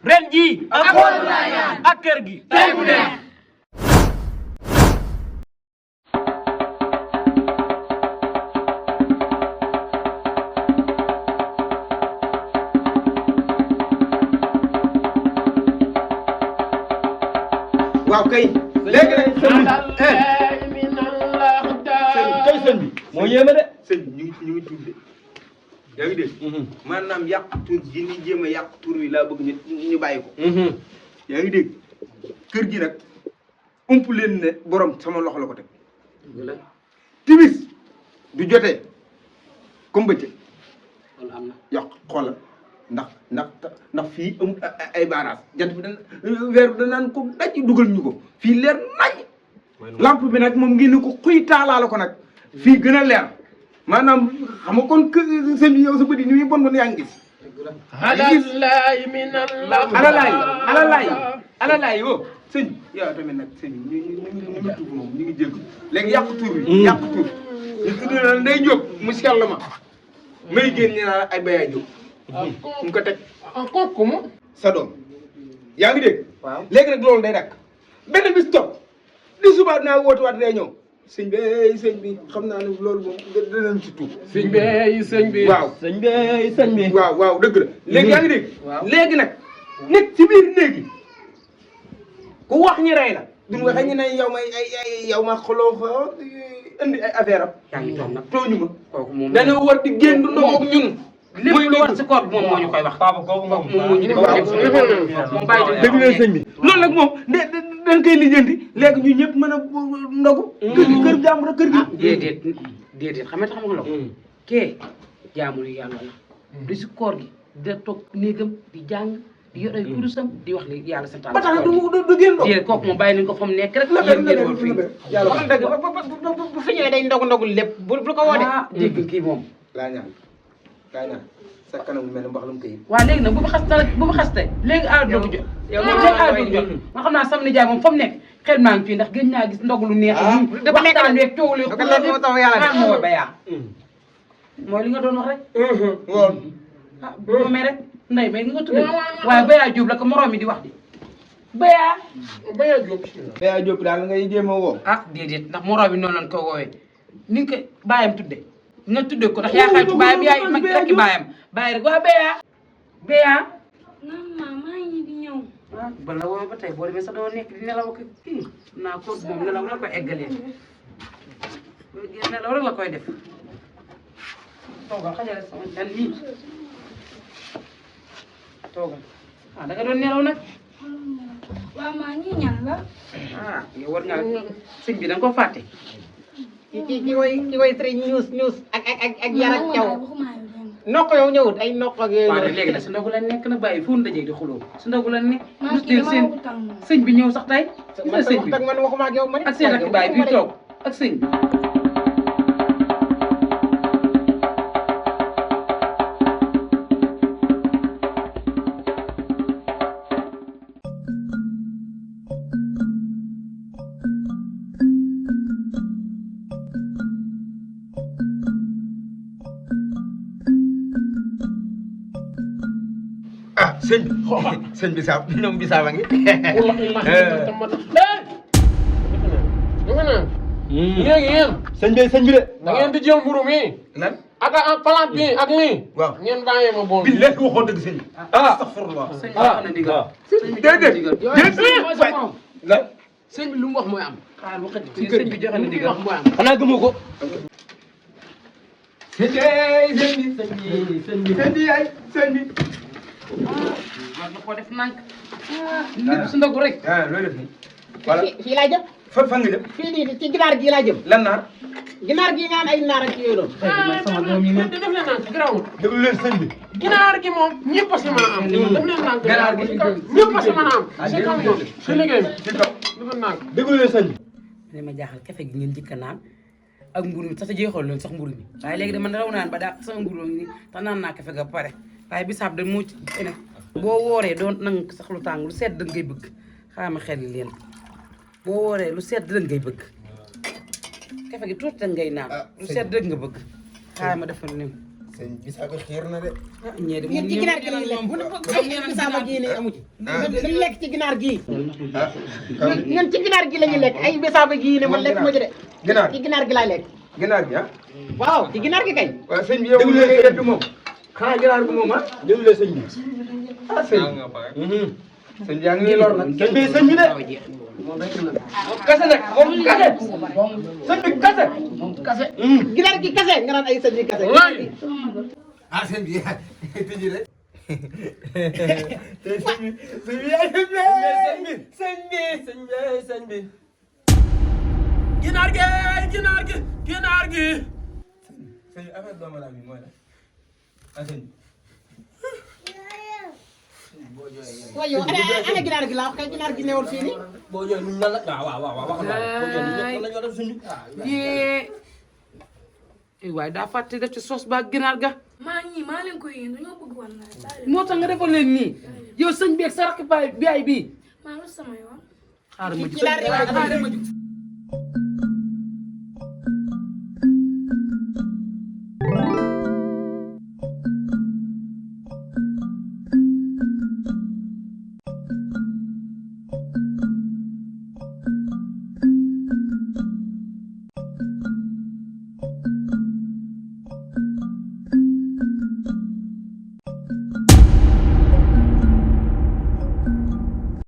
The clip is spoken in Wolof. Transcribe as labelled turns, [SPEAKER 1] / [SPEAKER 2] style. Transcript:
[SPEAKER 1] ren jii ak kër gi tey bu neex.
[SPEAKER 2] waaw kay léegi nag sëñ bi moo yéeme de sëñ bi ñu ngi tudd de yaa ngi dégg maanaam yàq tur gi ni jéem a yàq tur wi laa bëgg ñu bàyyi ko yaa ngi dégg kër gi nag ump leen ne borom sama loxo la ko teg timis du jotee comme bëccëg yàq xoolal ndax fii amul ay barrage jant bi weer bi danaan ko daj dugal ñu ko fii leer nañ lampe bi nag moom ngi ni ko xuy taalaala ko nag fii gën a leer maanaam xam nga kon sëñ bi yow sa bët yi ni muy bon bon yaa ngi gis alalaay yo sëñ bi yow tamit nag sëñ bi ñu tudd moom ñu ngi jégg léegi yàq tur bi yàq tur ñu tudd na Ndeye Diop mu sell ma may génn ñu naan ay Baye Diop mu ko teg kooku mu sa doom yaa ngi dégg waaw léegi nag loolu day dakk benn bis topp di suba dinaa woote waat day ñëw sëñ bi xam naa ne loolu moom danañ ci tuub sëñ bi waaw sëñ bi waaw dëgg la léegi yaa ngi dégg léegi nag nekk ci biir néegi ku wax ñi rey la duñ waxee ñu ne yow may ay yow ma xoloo fa indi ay affaire am yaa ngi toog nag tooñu ma kooku moom dana war di génn du ndox ak ñun lépp lu war si koor bi moom moo ñu koy wax papa kooku moom moo ñu moom bàyyi dëgg la sëñ bi loolu nag moom dañ koy lijjanti léegi ñu ñëpp mën a ndogu kër jàmbur kër gi
[SPEAKER 3] déedéet xam nga la ko kee jaamul yàlla la du si koor gi da toog néegam di jàng di yor ay kurusam di wax li yàlla santaane
[SPEAKER 2] ba tax du génn ndox
[SPEAKER 3] déedéet kooku moom bàyyi nañ ko fa mu nekk rek yéen ngeen woon fii wax dëgg bu fi ñëwee day ndogu lépp bu ko woo de dégg kii moom
[SPEAKER 2] laa ñaan sa kanam mel ne mbax lu mu koy
[SPEAKER 3] waaw léegi nag bu ma xas tey léegi aar doogu jot léegi aar doogu jot ma xam naa sam ni jaay moom fa mu nekk xel maa ngi fii ndax gën naa gis ndog lu neex dafa nekk weeg coow li moo bayaa mooy li nga doon wax rek
[SPEAKER 2] woon
[SPEAKER 3] bu ma mee rek nday may nga tudd waaye bayaa Jóob la ko moroom mi di wax di bayaa
[SPEAKER 2] Jóob daal ngay jéem a woo
[SPEAKER 3] déedéet ndax moroom bi noonu lañ ko woowee ni nga ko bàyyam tudde nga tudde ko ndax yaa xaytu bàyyam yaay mag rekki bàyyam bàyyi rek waa Béya
[SPEAKER 4] maa ngi di ñëw
[SPEAKER 3] bala woo ba tey boo demee sax doo nekk di nelaw ko kii naa ko moom nelaw la koy eggalee nelaw rek la koy def toogal xajale sama gan nii toogal da nga doon nelaw nag
[SPEAKER 4] waaw maa ngi ñan la
[SPEAKER 3] yow war nga sëñ bi da nga ko fàtte
[SPEAKER 5] ki koy sëriñ ñuus ak yar ak caw nokk yow ñëwut ay nokk ak yooyu
[SPEAKER 3] waaw léegi nag su ndogu la nekk na bàyyi fu dajee di xuloo su ndogu la nekk
[SPEAKER 4] maa ngi
[SPEAKER 3] seen sëñ bi ñëw sax tey sëñ bi
[SPEAKER 5] man waxuma ak yow man
[SPEAKER 3] ak seen rakk baay bi toog ak sëñ bi
[SPEAKER 2] sëñ bi saab ñoom bi saaba ngi
[SPEAKER 6] léegi yéen
[SPEAKER 2] sëñ bi de
[SPEAKER 6] da ngeen di jël mburu mi
[SPEAKER 2] lan
[SPEAKER 6] ak palaat bi ak lii
[SPEAKER 2] waaw
[SPEAKER 6] ngeen bàyyee ma bool
[SPEAKER 2] bi léegi waxoon dëgg sëñ bi astaghfirullah
[SPEAKER 3] sëñ bi wax na ndigal
[SPEAKER 2] lan
[SPEAKER 6] sëñ bi lu mu wax mooy am
[SPEAKER 3] xaar bu xëj sëñ bi joxe na ndigal
[SPEAKER 6] wax mooy am
[SPEAKER 2] xanaa gëmoo ko sëñ bi
[SPEAKER 3] war na koo def nànk lépp su ndogu rek
[SPEAKER 2] looy def nii voilà
[SPEAKER 5] fii laa jëm
[SPEAKER 2] fan nga jëm
[SPEAKER 5] fii nii ci ginaar gii laa jëm
[SPEAKER 2] lan naar
[SPEAKER 5] ginaar gii ngaan ay naar ak yooyu noonu
[SPEAKER 3] sama doom yi man
[SPEAKER 6] def leen nànk garaawul
[SPEAKER 2] déglu leen sëñ bi
[SPEAKER 6] ginaar gi moom ñëpp a si mën a am def leen nànk
[SPEAKER 2] ginaar gi
[SPEAKER 6] ñëpp a si mën a am si kaw yoon si liggéey bi
[SPEAKER 2] ci kaw
[SPEAKER 6] def leen nànk
[SPEAKER 2] déglu leen sëñ bi
[SPEAKER 3] li ma jaaxal kafe gi ngeen jëkka naan ak mburu mi sax sa jeexal leen sax mburu mi waaye léegi de man raw naan ba daa sama mburu mi tax naan naa kafe ga pare waaye bisaab da moo ci ne boo wooree doon nang sax lu tàng lu sedd da ngay bëgg xaama xel leen boo wooree lu sedd da ngay bëgg kafe gi tuuti da ngay naan lu sedd rek nga bëgg xaama defal ni
[SPEAKER 2] sëñ bisaab xiir na de.
[SPEAKER 3] ñee de
[SPEAKER 5] ñun ci ginaar gi lañuy lekk bu ne bisaab ak yéene amu ci dañu lekk ci ginaar gi ñun ci ginaar gi lañuy lekk ay bisaab ak yéene man lekk ma ci de
[SPEAKER 2] ginaar
[SPEAKER 5] ci ginaar gi laay lekk
[SPEAKER 2] ginaar gi ah.
[SPEAKER 5] waaw ci ginaar gi kay
[SPEAKER 2] waaw sëñ bi yow li ngay def moom xanaa ginaar gi moom ah.
[SPEAKER 1] déglu leen sëñ bi.
[SPEAKER 2] ah sëñ sëñ bi yaa ngi nii lor nag.
[SPEAKER 1] sëñ bi de. kase nag moom kase. sëñ bi kase.
[SPEAKER 6] kase.
[SPEAKER 5] ginaar gi kase nga naan ay sëñ bi kase
[SPEAKER 2] ah sëñ bi tëjee rek.
[SPEAKER 1] sëñ bi. ginaar gi.
[SPEAKER 2] sëñ bi affaire doomu aadama bi mooy la ah sëñ bi.
[SPEAKER 5] waaw yow ana ginaar gi laa wax kay ginaar gi newul fii nii
[SPEAKER 1] boo ñëwee nuñ la waaw wax na boo ñëwee la ñoo def sëñ bi.
[SPEAKER 3] yee waaye daa fàtte def ci sos ba ginaar ga
[SPEAKER 4] maa leen koy yéen dañoo bëgg woon na
[SPEAKER 3] moo tax nga defal leen nii yow sëñ bi ak sa rakk baay bii
[SPEAKER 4] maa lu sama yoon
[SPEAKER 3] xaaral ma ji